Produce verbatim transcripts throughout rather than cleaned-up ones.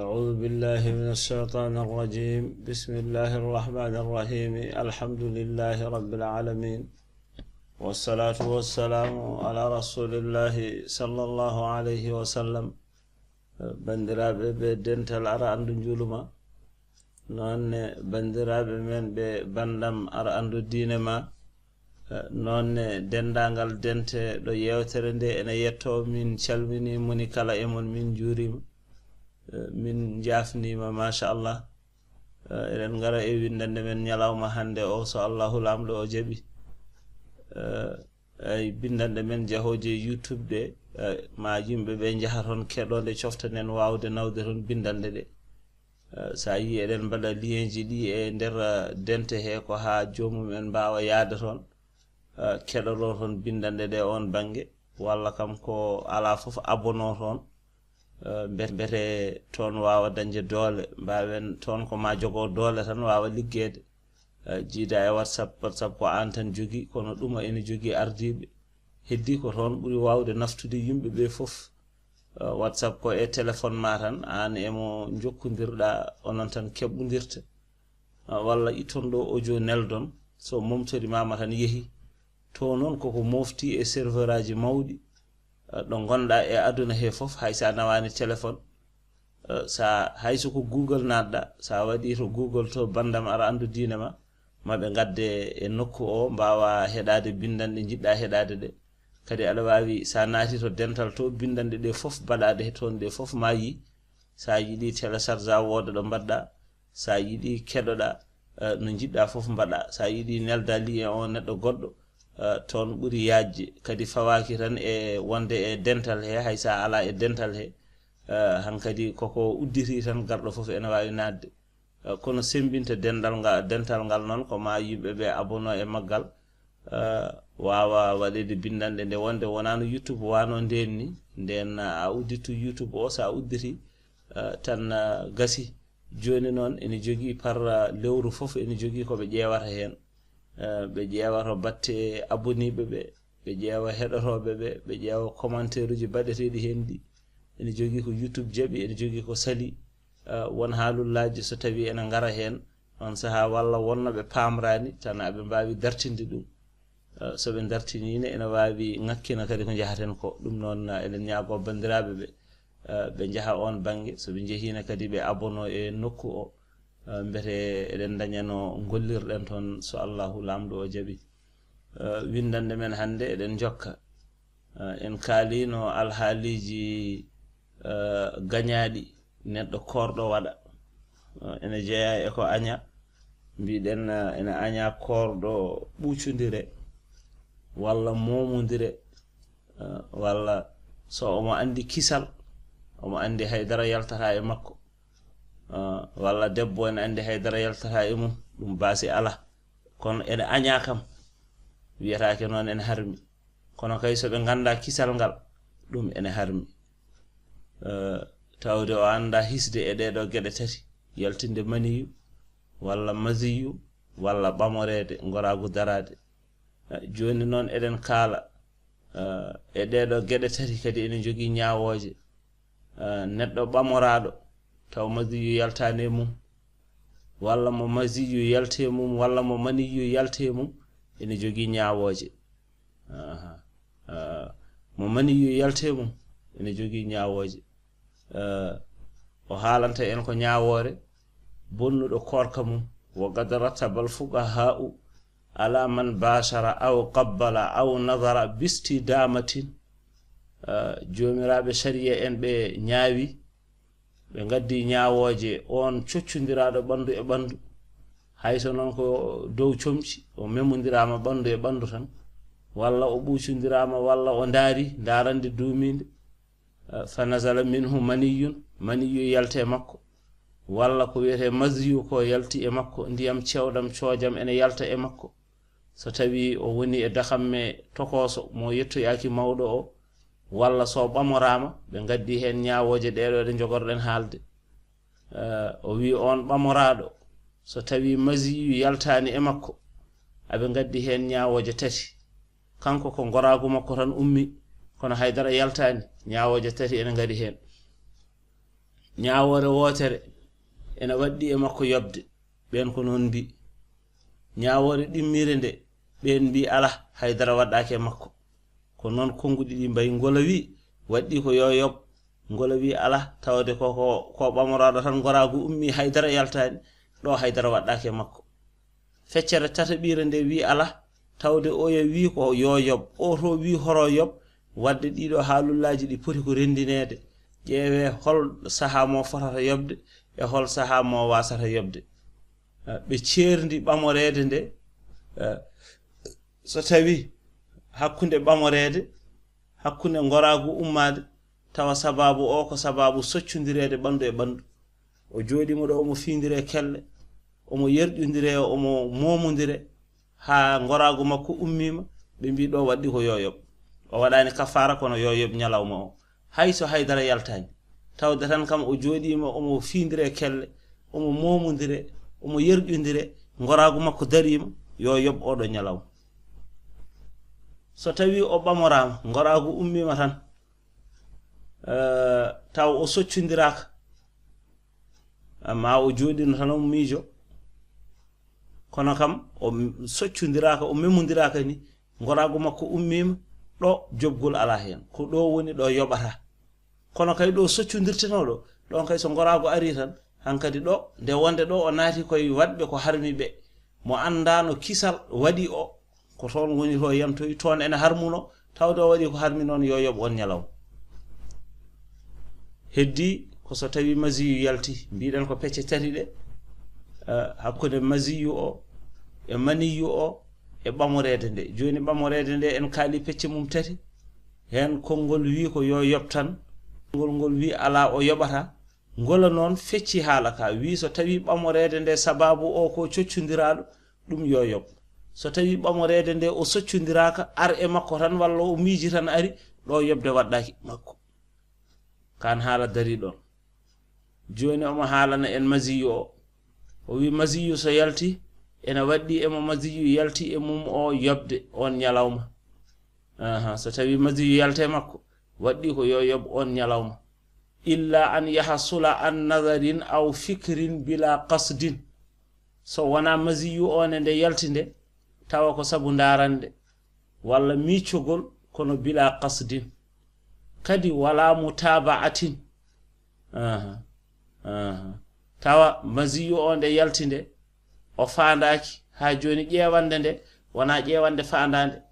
أعوذ بالله من الشيطان الرجيم. بسم الله الرحمن الرحيم. الحمد لله رب العالمين. والصلاة والسلام على رسول الله صلى الله عليه وسلم. Banndiraaɓe ɓe dental Ara Anndu Njuuluma, noon ne banndiraaɓe men ɓe banndam Ara Anndu Diine Ma, noon ne denndaangal dente ɗo yeewtere nde ene yettoo, min calminii moni kala e mon, min njuuriima, min njaafniima, machallah. Eɗen ngara e winndannde men ñalawma hannde o, so Allahu Laamɗo o jaɓi. Ay, binndanɗe men jahooje YouTube ɗe, eh, ma yimɓe ɓe njaha toon keɗoo nde, coftanen waawde nawde toon binndanɗe ɗe. Eh, so a yii eɗen mbaɗa lienji ɗi e nder, eh, dente he, ko haa joomum en mbaawa yahde toon, eh, keɗoroo toon binndanɗe ɗe oon bannge, walla kam ko alaa fof abonoo toon. Eh, mbet-, mbete toon waawa dañde doole, mbaawen toon ko ma jogoo doole tan waawa liggeede. Eh, jiida e WhatsApp, WhatsApp ko aan tan jogii, kono ɗuma ene jogii ardiiɓe. Heddii ko toon ɓuri waawde naftude yimɓe ɓe fof. Eh, WhatsApp ko e téléphone ma tan, aan e mo njokkondirɗaa, onon tan keɓondirta. Eh, walla itton ɗo audio neldon, so momtorimaama tan yehi. To noon koko mofti e serveuraaji mawɗi, eh, ɗo ngonɗaa e aduna he fof, hay so a nawaani téléphone. Eh, sa, hay so ko Google naatɗaa, sa waɗii to Google to banndam Ara Anndu Diine Ma, ma ɓe ngadde e nokku o, mbaawa heɗaade binndanɗe njiɗɗaa heɗaade ɗe. Kadi aɗa waawi, sa naati to dental to, binndanɗe ɗe fof baɗaaɗe he toon ɗe fof ma yii. Sa yiɗi télécharge a wooda ɗo mbaɗɗaa, sa yiɗi keɗoɗaa, eh, no njiɗɗaa fof mbaɗaa. Sa yiɗi nelda lien o neɗɗo goɗɗo, eh, toon ɓuri yaajde. Kadi fawaaki tan e wonde e dental he, hay sa alaa e dental he, eh, hankadi koko udditi tan garɗo fof ene waawi naatde. Eh, kono semmbinta dental nga-, dental ngal noon, ko ma yimɓe ɓe abonoo e maggal, eh, waawa waɗeede binndanɗe nde wonde wonaa no YouTube waano ndeen ni. Ndeen a udditu YouTube o, sa udditi, eh, tan, eh, gasi. Jooni noon ene jogii par, eh, lewru fof ene jogii ko ɓe ƴeewata heen. Eh, ɓe ƴeewa to batte aboniiɓe ɓe, ɓe ƴeewa heɗotooɓe ɓe, ɓe ƴeewa commentaire uji baɗeteeɗi heen ɗi. Ene jogii ko YouTube jaɓi, ene jogii ko salii. Eh, won haalullaaji so tawii ene ngara heen, oon sahaa walla won no ɓe paamraani, tan aɓe mbaawi dartinde ɗum. Eh, so ɓe dartiniino, ene waawi ŋakkina kadi ko njahaten ko. Ɗum noon, eh, eɗen ñaagoo banndiraaɓe ɓe, eh, ɓe njaha oon bannge. So ɓe njehiino kadi, ɓe abonoo e nokku o, eh, mbete eɗen ndañanoo ngollirɗen toon, so Allahu Laamɗo o jaɓi. Eh, winndannde men hannde, eɗen njokka. Eh, en kaaliino alhaaliiji, eh, gañaaɗi neɗɗo koorɗo waɗa. Eh, ene jeyaa e ko añaa. Mbiɗen, eh, ene añaa koorɗo ɓuucundire walla moomundire, eh, walla so omo anndi kisal, omo anndi hay dara yaltataa e makko. Eh, walla debbo ene anndi hay dara yaltataa e mum, ɗum baasi alaa. Kono ene añaa kam, wiyataake noon ene harmi. Kono kay so ɓe nganndaa kisal ngal, ɗum ene harmi. Eh, tawde o anndaa hisde e ɗee ɗoo geɗe tati, yaltinde maniyu, walla masiyu, walla ɓamoreede, ngoraagu daraade. Eh, jooni noon eɗen kaala, eh, e ɗee ɗoo geɗe tati kadi ene njogii ñaawooje. Eh, neɗɗo ɓamoraaɗo, taw masiyu yaltaani e mum, walla mo masiyu yalti e mum, walla mo maniyu yalti e mum, ene jogii ñaawooje. Aha. Eh, mo maniyu yalti e mum, ene jogii ñaawooje. Eh, o haalanta en ko ñaawoore bonnuɗo koorka mum. Wa qad rattaba al fuqahaa'u ala man bashara aw qabbala aw nazara bistidamatin. Eh, joomiraaɓe sariya en ɓe ñaawi, ɓe ngaddi ñaawooje oon coccondiraaɗo ɓanndu e ɓanndu. Hay so noon ko dow comci, o memondiraama ɓanndu e ɓanndu tan, walla o ɓuucondiraama, walla o ndaari ndaarande duumiinde. Eh, fa nazala minhu maniyun, maniyu yalti e makko, walla ko wiyetee masiyu ko yalti e makko, ndiyam ceewɗam coojam ene yalta e makko. So tawii o woni e dakamme tokooso mo yettoyaaki mawɗo o, walla so ɓamoraama, ɓe ngaddi heen ñaawooje ɗee ɗoo ɗe njogorɗen haalde. Eh, o wii oon ɓamoraaɗo, so tawii masiyu yaltaani e makko, aɓe ngaddi heen ñaawooje tati. Kanko ko ngoraagu makko tan ummi, kono hay dara yaltaani, ñaawooje tati ene ngari heen. Ñaawoore wootere ene waɗɗii e makko yoɓde. Ɓeen ko noon mbii. Ñaawoore ɗimmire nde, ɓeen mbii alaa, haydara waɗɗaaki e makko. Ko noon konnguɗi ɗi mbayi. Ngola wii waɗɗii ko yo yoɓ. Ngola wii alaa, tawde ko, ko, ko ɓamoraaɗo tan, ngoraagu ummii, haydara yaltaani. Ɗo haydara waɗɗaaki e makko. Feccere tataɓiire nde wii alaa, tawde oya wii ko yo yoɓ, o to wii horo yoɓ. Waɗde ɗiɗo haalullaaji ɗi poti ko renndineede. Ƴeewee hol sahaa mo fotata yoɓde e hol sahaa mo waasata yoɓde. Eh, ɓe ceerndi ɓamoreede nde, eh, so tawii hakkunde ɓamoreede, hakkunde ngoraagu ummaade, tawa sabaabu o ko sabaabu soccondireede ɓanndu e ɓanndu. O jooɗiima ɗo, omo fiindire kelle, omo yerƴondire, omo moomondire, haa ngoraagu makko ummiima, ɓe mbii ɗo waɗɗii ko yo yoɓ. O waɗaani kafaara, kono yo yoɓ ñalawma o. Hay so haydara yaltaani, tawde tan kam o jooɗiima, omo fiindire kelle, omo moomondire, omo yerƴondire, ngoraagu makko dariima, yo yoɓ oɗo ñalawma. So tawii o ɓamoraama, ngoraagu ummiima tan, eh, taw o soccondiraaka, amma o jooɗiino tan, omo miijo, kono kam o m-, soccondiraaka, o memondiraaka ni, ngoraagu makko ummiima, ɗo joɓgol alaa heen. Ko ɗo woni ɗo yoɓata. Kono kay ɗo soccondirtenoo ɗo, ɗon kay so ngoraagu arii tan, hankadi ɗo, nde wonde ɗo o naati koye waɗɓe ko harmi ɓe, mo anndaano kisal waɗi o, ko toon woni to yantoyi, toon ene harmuno, tawde o waɗi ko harmi noon, yo yoɓ on ñalawma. Heddii ko so tawii masiyu yalti, mbiɗen ko pecce tati ɗe, eh, hakkunde masiyu o e maniyu o e ɓamoreede nde. Jooni ɓamoreede nde en kaali pecce mum tati. Heen konngol wii ko yo yoɓ tan, konngol ngol wii alaa, o yoɓata. Ngola noon fecci haala ka, wii so tawii ɓamoreede nde sabaabu o ko coccondiraaɗo, ɗum yo yoɓ. So tawii ɓamoreede nde o soccondiraaka, ar e makko tan walla o miiji tan ari, ɗo yoɓde waɗɗaaki makko. Kaan haala darii ɗoon. Jooni omo haalana en masiyu o. O wii masiyu so yalti, ene waɗɗii e mo masiyu yalti e mum o yoɓde oon ñalawma. Aha, so tawii masiyu yalti e makko, waɗɗii ko yo yoɓ oon ñalawma. Illa an yahsula an nadarin aw fikrin bila qasdin. So wonaa masiyu o ne nde yalti nde, tawa ko sabu ndaarande walla miccogol, kono bila qasdin. Kadi wala mutaba'atin. Aha, aha. Tawa masiyu o nde yalti nde, o faandaaki, haa jooni ƴeewande nde wonaa ƴeewande faandaande.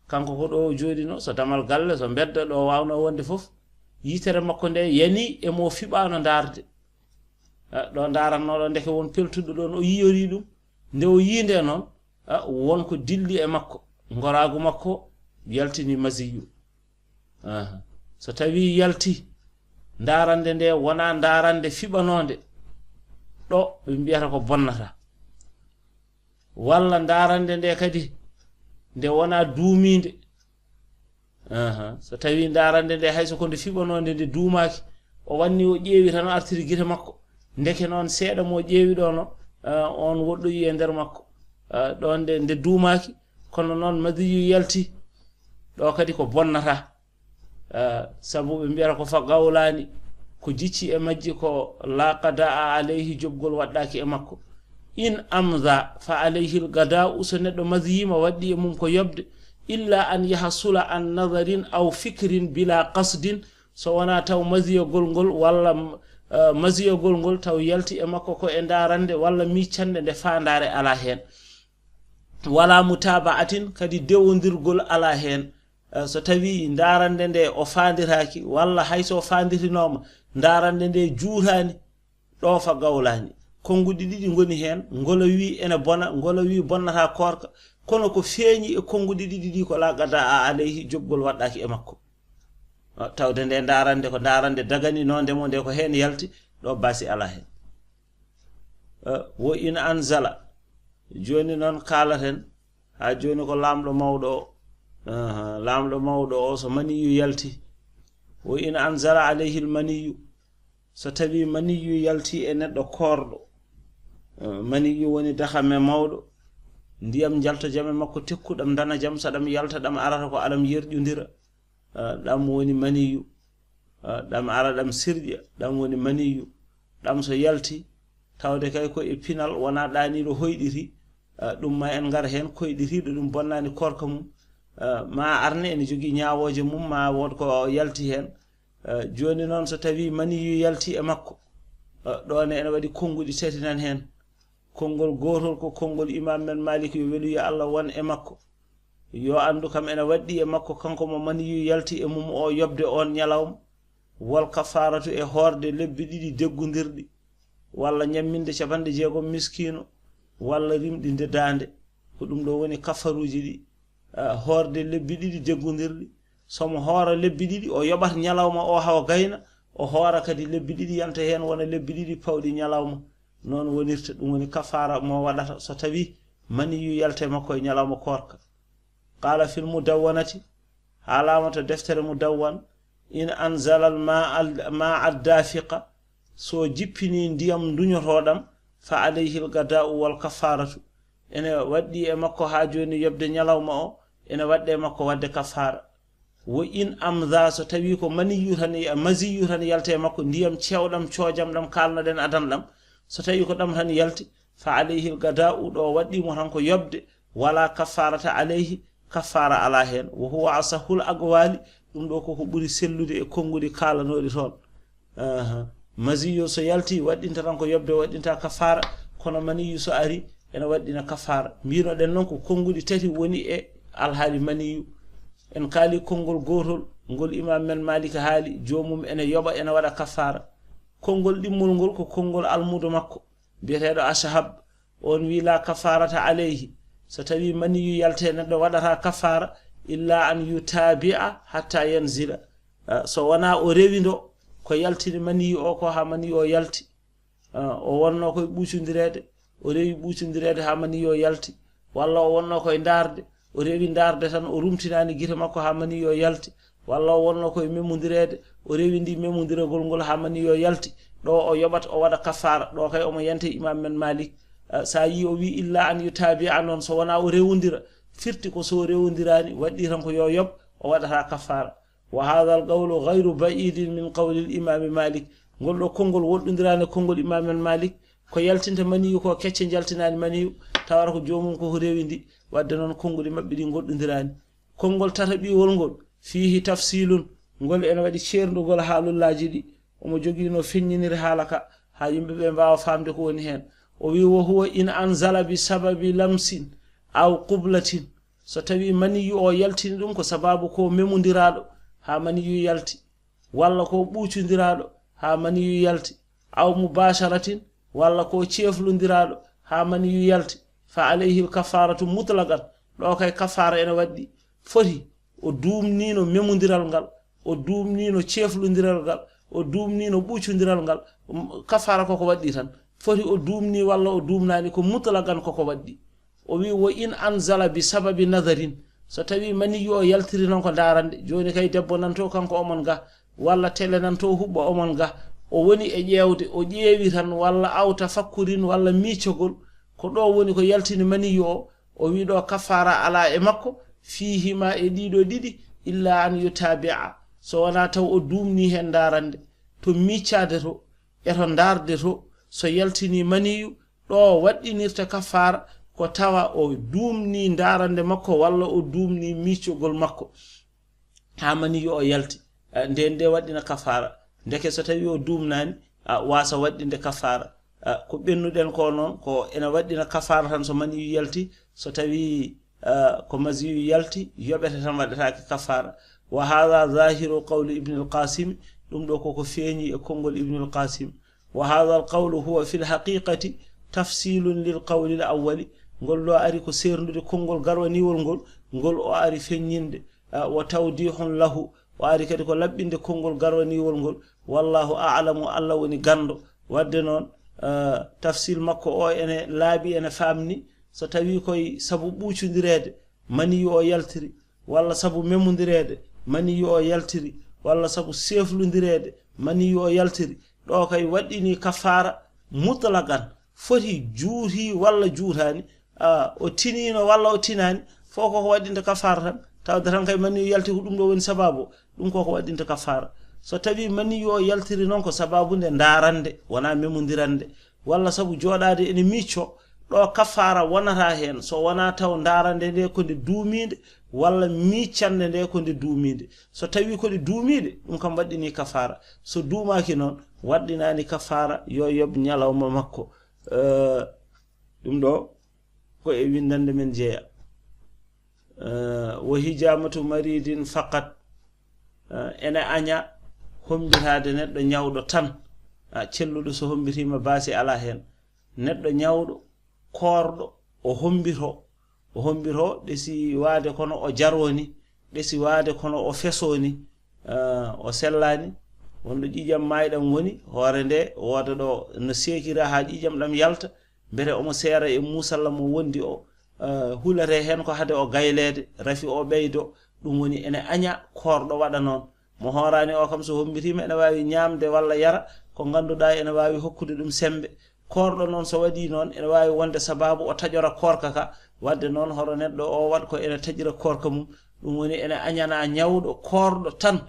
Kanko ko ɗo o jooɗinoo, so damal galle, so mbedda, ɗo waawnoo wonde fof, yitere makko nde yanii e mo fiɓaano ndaarde. Ah, ɗo ndaaratnoo ɗo, ndeke won peltuɗo ɗoon, o yiyorii ɗum. Nde o yii nde noon, ah, won ko dilli e makko, ngoraagu makko yaltini masiyu. Aha. So tawii yalti, ndaarande nde wonaa ndaarande fiɓanoonde, ɗo ɓe mbiyata ko bonnata. Walla ndaarande nde kadi nde wonaa duumiinde. Aha. So tawii ndaarande nde hay so ko nde fiɓanoonde, nde duumaaki, o wanni o ƴeewi tan, o artiri gite makko. Ndeke noon seeɗa mo ƴeewi ɗo no, ah, on woɗɗoyi e nder makko. Ah, ɗo nde, nde duumaaki, kono noon masiyu yalti, ɗo kadi ko bonnata. Ah, sabu ɓe mbiyata ko fa gawlaani, ko jicci e majji ko la qadaa alayhi, joɓgol waɗɗaaki e makko. In amza fa alayhi l gadaa'u, so neɗɗo masiyiima, waɗɗii e mum ko yoɓde, illa an yahsula an nadarin aw fikrin bila qasdin, so wonaa taw masiyogol ngol walla, eh, masiyogol ngol taw yalti e makko ko e ndaarande walla miccande nde faandaare alaa heen. Wala mutaba'atin, kadi dewondirgol alaa heen. Eh, so tawii ndaarande nde o faandiraaki, walla hay so o faandirinooma, ndaarande nde juutaani, ɗo fa gawlaani. Konnguɗi ɗiɗi ngoni heen, ngola wii ene bona, ngola wii bonnataa koorka, kono ko feeñi e konnguɗi ɗiɗi ɗi ko la qadaa alayhi, joɓgol waɗɗaaki e makko. Ah, tawde nde ndaarande ko ndaarande daganinoonde mo, nde ko heen yalti, ɗo baasi alaa heen. Eh, wo in anzala, jooni noon kaalaten, haa jooni ko laamɗo mawɗo o, aha, laamɗo mawɗo o, so maniyu yalti, wo in anzala alayhi l maniyu, so tawii maniyu yalti e neɗɗo koorɗo, eh, maniyu woni dakame mawɗo, ndiyam njaltojam e makko tekkuɗam ndanajam, so ɗam yalta, ɗam arata ko alam yerƴondira, eh, ɗam woni maniyu, eh, ɗam ara, ɗam sirƴa, ɗam woni maniyu. ɗam so yalti, tawde kay ko e pinal, wonaa ɗaaniiɗo hoyɗiti, ah, ɗum ma en ngar heen, koyɗitiiɗo ɗum bonnaani koorka mum, ah, ma arne ene jogii ñaawooje mum, ma wood ko yalti heen. Ah, jooni noon, so tawii maniyu yalti e makko, ah, ɗo ne ene waɗi konnguɗi tati nan heen. Konngol gootol ko konngol Imaam men Maalik, yo weluya Allah won e makko. Yo anndu kam ene waɗɗi e makko, kanko mo maniyu yalti e mum o, yoɓde oon ñalawma, wal kafaaratu, e hoorde lebbi ɗiɗi deggondirɗi, walla ñamminde capanɗe jeegom miskiino, walla rimɗinde daande. Ko ɗum ɗo woni kafaruuji ɗi, ah, hoorde lebbi ɗiɗi deggondirɗi. So mo hoora lebbi ɗiɗi, o yoɓat ñalawma o hawa gayna, o hoora kadi lebbi ɗiɗi, yanta heen wona lebbi ɗiɗi pawɗi ñalawma. Noon wonirta, ɗum woni kafaara mo waɗata so tawii maniyu yalti e makko e ñalawma koorka. Qaala fil mudawwanati, haalaama to deftere Mudawwan, in anzala al maa al, maa ad dafiqa, so jippini ndiyam nduñotooɗam, fa alayhi al qadaa'u wal kafaaratu, ene waɗɗi e makko haa jooni yoɓde ñalawma o, ene waɗɗi e makko waɗde kafaara. Wo in amda, so tawii ko maniyu tan, maziyu tan yalti e makko, ndiyam ceewɗam, coojam ɗam kaalnoɗen adan ɗam, so tawii ko ɗam tan yalti, fa alayhi al qadaa'u, ɗo waɗɗii mo tan ko yoɓde, wala kafaarata alayhi, kafaara alaa heen. Wa huwa asahul aqwaali, ɗum ɗo koko ɓuri sellude e konnguɗi kaalanooɗi toon. Aha. Maziyu so yalti, waɗɗinta tan ko yoɓde, waɗɗinta kafaara, kono maniyu so ari, ene waɗɗina kafaara. Mbinoɗen noon ko konnguɗi tati woni e alhaali maniyu. En kaali konngol gootol, ngol Imaam men Maalik haali, joomum ene yoɓa, ene waɗa kafaara. Konngol ɗimmol ngol ko konngol almuudo makko, biyeteeɗo Ashhab. On wi, "La kafarata alayhi." So tawi maniyu yalte, neɗɗo waɗata kafara, "illa an yutabi'a hatta yanzila." Ah, so wona o rewindo ko yaltini maniyu o ko ha maniyu o yalti. Ah, o wonno koye ɓuucundireede, o rewi ɓuucundireede ha maniyu o yalti. Walla o wonno koye ndaarde, o rewi ndaarde tan, o rumtinaani gite makko ha maniyu o yalti. Walla o wonno koye memundireede, o rewi ndi memundiragol ngol ha maniyu o yalti. Ɗo o yoɓat, o waɗa kafara. Ɗo kay omo yante Imam men Malik. Ah, sa yi o wi, "Illa an yutabi'a" noon, so wona o rewondira, firti ko so rewondiraani, waɗɗi tan ko yo yoɓ, o waɗata kafara. "Wa hadha al qawlu ghayru ba'idin min qawli al imami Malik." Ngol ɗo konngol woɗɗondiraani e konngol Imam men Malik. Ko yaltinta maniyu ko kecce jaltinaani maniyu, tawata ko joomum ko ko rewi ndi. Wadde noon, konnguɗi maɓɓe ɗi ngoɗɗondiraani. Konngol tataɓiwol ngol, "Fihi tafsilun", ngol ene waɗi ceerndugol haalullaaji ɗi. Omo jogii no feññiniri haala ka, haa yimɓe ɓe mbaawa faamde ko woni heen. O wi, "Wa huwa in anzala bi sababi lamsin aw qublatin." So tawi maniyu o yaltini ɗum ko sababu ko memundiraaɗo haa maniyu yalti, walla ko ɓuucundiraaɗo haa maniyu yalti, aw mubasharatin, walla ko ceeflundiraaɗo haa maniyu yalti, fa alayhi al kafaratu mutlaqan. Ɗo kay kafara ene waɗɗi. Foti o duumnino memundiral ngal, o duumnino ceeflundiral ngal, o duumnino ɓuucundiral ngal. Um, kafara koko waɗɗi tan. Foti o duumni walla o duumnaani, ko mutlaqan koko waɗɗi. O wi, "Wa in anzala bi sababi nadarin." So tawi maniyu o yaltiri noon ko ndaarande, jooni kay debbo nanto kanko omon ga, walla tele nanto huɓɓa omon ga, o woni e ƴeewde, o ƴeewi tan, walla aw tafakkurin, walla miicogol, ko ɗo woni ko yaltini maniyu o, o wi ɗo kafara ala e makko, fihima e ɗiɗo ɗiɗi, illa an yutabi'a, so wona taw o duumni heen ndaarande, to miiccaade to, e to ndaarde to, so yaltini maniyu, ɗo waɗɗinirta kafara ko tawa o duumni ndaarande makko walla o duumni miccugol makko ha maniyu o yalti. Eh, nden nde waɗɗina kafara. Ndeke so tawi o duumnaani, a wasa waɗɗinde kafara. Ah, ko ɓennuɗen ko noon, ko ene waɗɗina kafara tan so maniyu yalti, so tawi, ah, ko maziyu yalti, yoɓete tan, waɗataake kafara. Wa hadha zahiru qawli Ibn al-Qasim, ɗum ɗo koko feeñi e konngol Ibn al-Qasim. Wa hadha al-qawlu huwa fi al-haqiqati tafsilun lil qawli al-awwali, ngol ɗo ari ko seerndude konngol garwaniwol ngol, ngol o ari feññinde, ah, wa tawdihun lahu, o ari kadi ko laɓɓinde konngol garwaniwol ngol. Wallahu a'lamu, Allah woni ganndo. Wadde noon, ah, tafsil makko o ene laaɓi, ene faamni, so tawi koye sabu ɓuucundireede maniyu o yaltiri, walla sabu memundireede maniyu o yaltiri, walla sabu seeflundireede maniyu o yaltiri, ɗo kay waɗɗini kafara mutlaqan, foti juuti walla juutaani, ah, o tinino walla o tinaani, fof koko waɗɗinta kafara tan. Tawde tan kay maniyu yalti ko ɗum ɗo woni sababu o, ɗum koko waɗɗinta kafara. So tawii maniyu o yaltiri noon ko sabaabu nde ndaarande, wonaa memondirande, walla sabu jooɗaade ene micco, ɗo kafaara wonata heen, so wonaa taw ndaarande nde ko nde duumiinde, walla miccande nde ko nde duumiinde. So tawii ko ɗe duumiiɗe, ɗum kam waɗɗinii kafaara. So duumaaki noon, waɗɗinaani kafaara, yo yoɓ ñalawma makko. Eh, ɗum ɗo ko e winndannde men jeya. Eh, wa hijaamatu maridin faqat. Eh, ene aña hommbitaade neɗɗo ñawɗo tan. Ah, celluɗo so hommbitiima baasi alaa heen. Neɗɗo ñawɗo, koorɗo, o hommbito. O hommbito, ɗesi waade kono o jaroo ni, ɗesi waade kono o fesoo ni, eh, o sellaani. Wonɗo ƴiiƴam maayɗam woni, hoore nde wooda ɗo no seekira haa ƴiiƴam ɗam yalta, mbete omo seera e muusalla mo wondi o, eh, hulete heen ko hade o gayleede, rafi o ɓeydo, ɗum woni ene aña koorɗo waɗa noon. Mo hooraani o kam so hommbitiima ene waawi ñaamde walla yara ko ngannduɗaa ene waawi hokkude ɗum semmbe. Koorɗo noon so waɗii noon ene waawi wonde sabaabu o taƴora koorka ka, waɗde noon hoto neɗɗo o waɗ ko ene taƴira koorka mum. Ɗum woni ene añana ñawɗo koorɗo tan,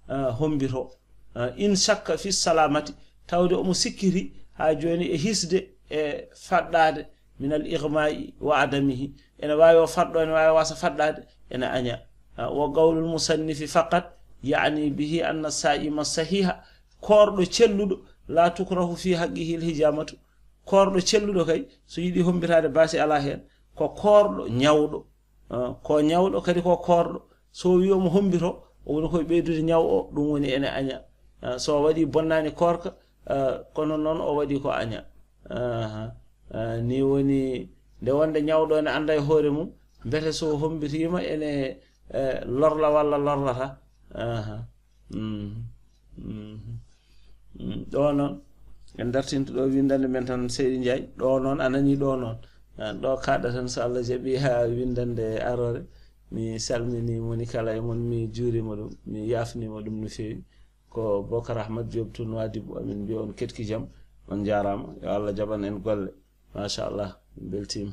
ah, hommbito. Ah, in shakka fi salamati, tawde omo sikkiti haa jooni e hisde e faɗɗaade min al igma'i wa adamihi. Ene waawi o faɗɗo, ene waawi wasa faɗɗaade, ene aña. Ah, wa qawlul musannifi faqat, ya'ni bihi anna sa'ima sahiha, koorɗo celluɗo, la tukrahu fi haqqihi al hijamatu. Koorɗo celluɗo kay, so yiɗi hommbitaade baasi alaa heen, ko koorɗo ñawɗo. Ah, ko ñawɗo kadi ko koorɗo. So o wii omo hommbito, o woni koye ɓeydude ñaw o, ɗum woni ene aña. Ah, so o waɗii bonnaani koorka, ah, kono noon o waɗii ko aña. Aha. Ah, ni woni nde wonde ñawɗo ene annda e hoore mum, mbete so hommbitiima ene, eh, lorla walla lorlata. Aha. Mhm. Mhm. Mm, ɗo noon, en dartinto ɗo winndannde men tan, Seydi Ndiaye. Ɗo noon, a nanii ɗo noon. Ah, ɗo kaɗɗa tan, so Allah jaɓi, haa winndannde aroore. Mi salminii moni kala e mon, mi juuriima ɗum, mi yaafniima ɗum no feewi. Ko Bokar Ahmad Diop to Nouadhibou, amin mbiya on ketki jam, on njaaraama. Yo Allah jaɓan en golle. Machallah, min mbeltiima.